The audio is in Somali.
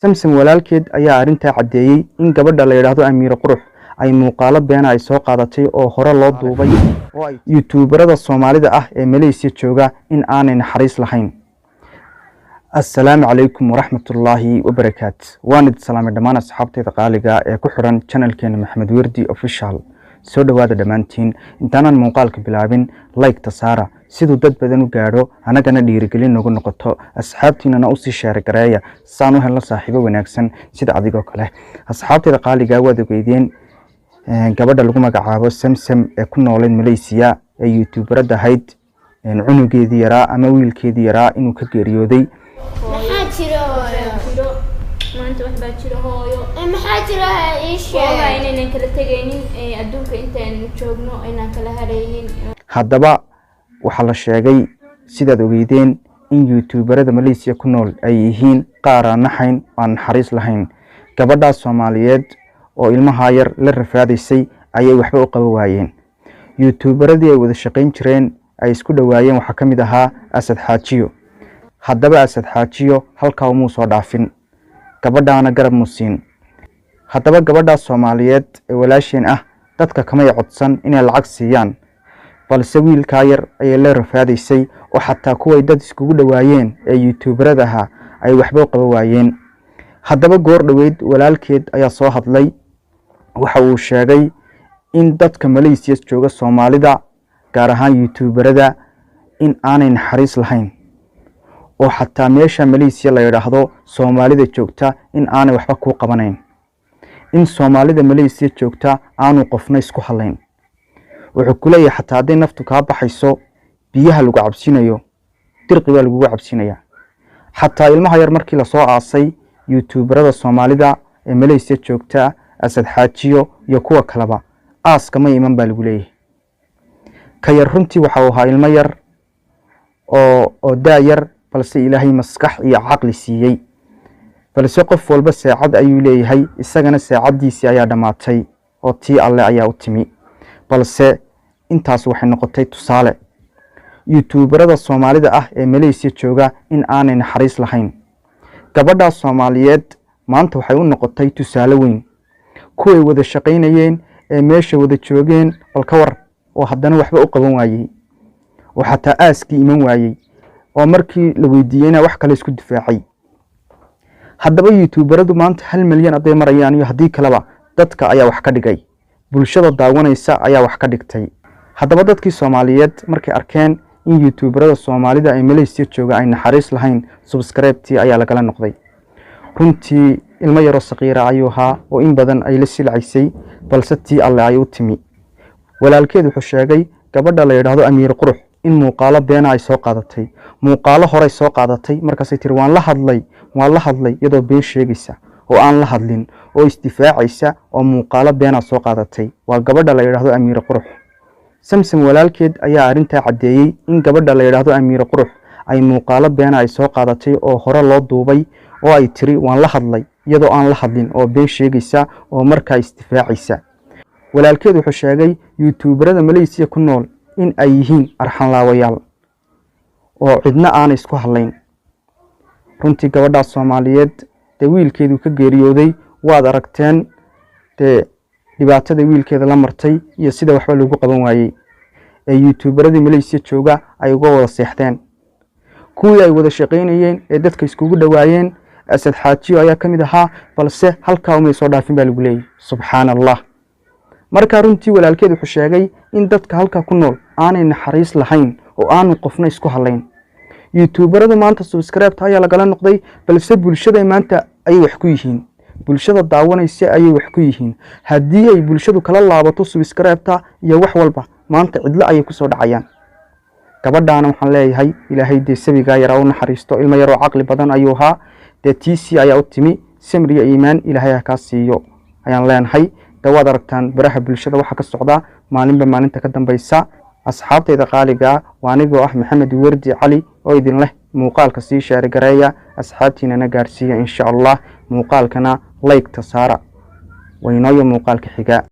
Samsam walaalkeed ayaa arrintaa caddeeyey in gabadha la yidhaahdo Amiiro Qurux ay muuqaalo beena ay soo qaadatay oo hore loo duubay, oo ay YouTuberada Soomaalida ah ee Maleysiya jooga in aanay naxariis lahayn. Assalaamu calaykum waraxmatullaahi wabarakaat. Waan idin salaamay dhammaan asxaabtayda qaaliga ee ku xidhan channelkeena Maxamed Werdi Official. Soo dhowaada dhammaantiin. Intaanaan muuqaalka bilaabin, like-ta saara siduu dad badan u gaadho, annagana dhiirigelin noogu noqoto. Asxaabtiinana usii share gareeya saan u helno saaxiibo wanaagsan sida adigoo kale. Asxaabtayda qaaliga, waad ogeydeen gabadha lagu magacaabo Samsam ee ku nooleyd Malaysiya ee YouTuberada ahayd, cunugeedii yaraa ama wiilkeedii yaraa inuu ka geeriyooday. Maxaa jiro, hooyo? Jiro maanta, wax baa jiro, hooyo. Maxaa jiro? Ha ii Waa sheeg. inaynan kala tegaynin ee adduunka intaanu joogno aynaan kala haraynin. Haddaba waxaa la sheegay, sidaad ogeydeen, in YouTuberada Malaysiya ku nool ay yihiin qaar aan naxayn, aan naxariis lahayn. Gabadhaas Soomaaliyeed oo ilmaha yar la rafaadaysay ayay waxba u qaban waayeen. YouTuberadii ay wada shaqayn jireen, ay isku dhowaayeen, waxaa ka mid ahaa Asad Xaajiyo. Haddaba Asad Xaajiyo halkaa umuu soo dhaafin, gabadhaana garab muu siin. Haddaba gabadhaas Soomaaliyeed ee walaasheen ah dadka kamay codsan inay lacag siiyaan, balse wiilkaa yar ayay la rafaadaysay oo xataa kuway dad iskugu dhowaayeen ee YouTuberada ahaa ay waxba u qaban waayeen. Haddaba goor dhoweyd walaalkeed ayaa soo hadlay. Waxa uu sheegay in dadka Malaysiya jooga, Soomaalida, gaar ahaan YouTuberada, in aanay naxariis lahayn, oo xataa meesha Malaysiya la yidhaahdo Soomaalida joogta in aanay waxba kuu qabanayn, in Soomaalida Malaysiya joogta aanu qofna isku halayn. Wuxuu ku leeyahay, xataa hadday naftu kaa baxayso, biyaha lagu cabsinayo dirqi baa lagugu cabsinayaa. Xataa ilmaha yar markii lasoo aasay, YouTuberada Soomaalida ee Malaysiya joogta, Asad Xaajiyo iyo kuwa kaleba, aaska ma iman baa lagu leeyahay. Ka yar runtii waxa uu ahaa ilmo yar oo daa yar, balse Ilaahay maskax iyo caqli siiyey. Balse qof walba saacad ayuu leeyahay, isagana saacaddiisii ayaa dhammaatay oo tii Alle ayaa u timi. Balse intaas waxay noqotay tusaale YouTuberada Soomaalida ah ee Malaysiya jooga in aanay naxariis lahayn. Gabadhaas Soomaaliyeed maanta waxay u noqotay tusaale weyn kuway wada shaqaynayeen ee meesha wada joogeen. Bal ka war oo haddana waxba u qaban waayey, oo xataa aaskii iman waayey, oo markii la weydiiyeyna wax kale isku difaacay. Haddaba YouTuberadu maanta 1 milyan hadday marayaan iyo haddii kaleba, dadka ayaa wax ka dhigay, bulshada daawanaysa ayaa wax ka dhigtay. Haddaba dadkii Soomaaliyeed markay arkeen in YouTuberada Soomaalida ee Malaysiya jooga ay naxariis lahayn, subscribe-tii ayaa lagala noqday. Runtii ilmo yaroo saqiira ayuu ahaa oo in badan ay la silcaysay, balse tii Alle ay u timi. Walaalkeed wuxuu sheegay gabadha la yidhaahdo Amiir Qurux in muuqaalo beena ay soo qaadatay, muuqaalo horey soo qaadatay. Markaasay tiri, "Waan la hadlay, waan la hadlay," iyadoo been sheegaysa oo aan la hadlin oo isdifaacaysa oo muuqaalo beenaa soo qaadatay. Waa gabadha la yidhaahdo Amiir Qurux. Samsam walaalkeed ayaa arrintaa caddeeyey in gabadha la yidhaahdo Amiir Qurux ay muuqaalo beena ay soo qaadatay oo hore loo duubay, oo ay tiri, "Waan la hadlay," iyadoo aan la hadlin oo been sheegaysa oo markaa isdifaacaysa. Walaalkeed wuxuu sheegay YouTuberada Malaysiya ku nool in ay yihiin arxanlaawayaal oo cidna aanay isku hadlayn. Runtii gabadhaas Soomaaliyeed dee wiilkeedu ka geeriyooday, waad aragteen dee dhibaatada wiilkeeda la martay iyo sida waxba lagu qaban waayey ee YouTuberadii Malaysiya jooga ay uga wada seexdeen. Kuwii ay wada shaqaynayeen ee dadka iskugu dhowaayeen, Asad Xaajiyo ayaa ka mid ahaa, balse halkaa umay soo dhaafin baa lagu leeyahy. Subxaana Allah. Markaa runtii walaalkeed wuxuu sheegay in dadka halkaa ku nool aanay naxariis lahayn oo aanu qofna isku hadlayn. YouTuberadu maanta subscribe-ta ayaa lagala noqday, balse bulshada maanta ayay wax ku yihiin, bulshada daawanaysa ayay wax ku yihiin. Haddii ay bulshadu kala laabato subscribe-ta iyo wax walba, maanta cidlo ayay kusoo dhacayaan. Gabadhaana waxaan leeyahay, Ilaahay dee sabigaa yaraa u naxariisto. Ilmo yaroo caqli badan ayuu ahaa, dee tiisii ayaa u timi. Samir iyo iimaan Ilaahay ha kaa siiyo ayaan leenahay. De waad aragtaan baraha bulshada waxaa ka socda maalinba maalinta ka dambaysa. Asxaabtayda qaaligaa, waa anigoo ah Maxamed Werdi Cali oo idin leh, muuqaalka sii share gareeya, asxaabtiinana gaarsiiya insha Allah, muuqaalkana like-ta saara. Waynooyo muuqaalka xiga.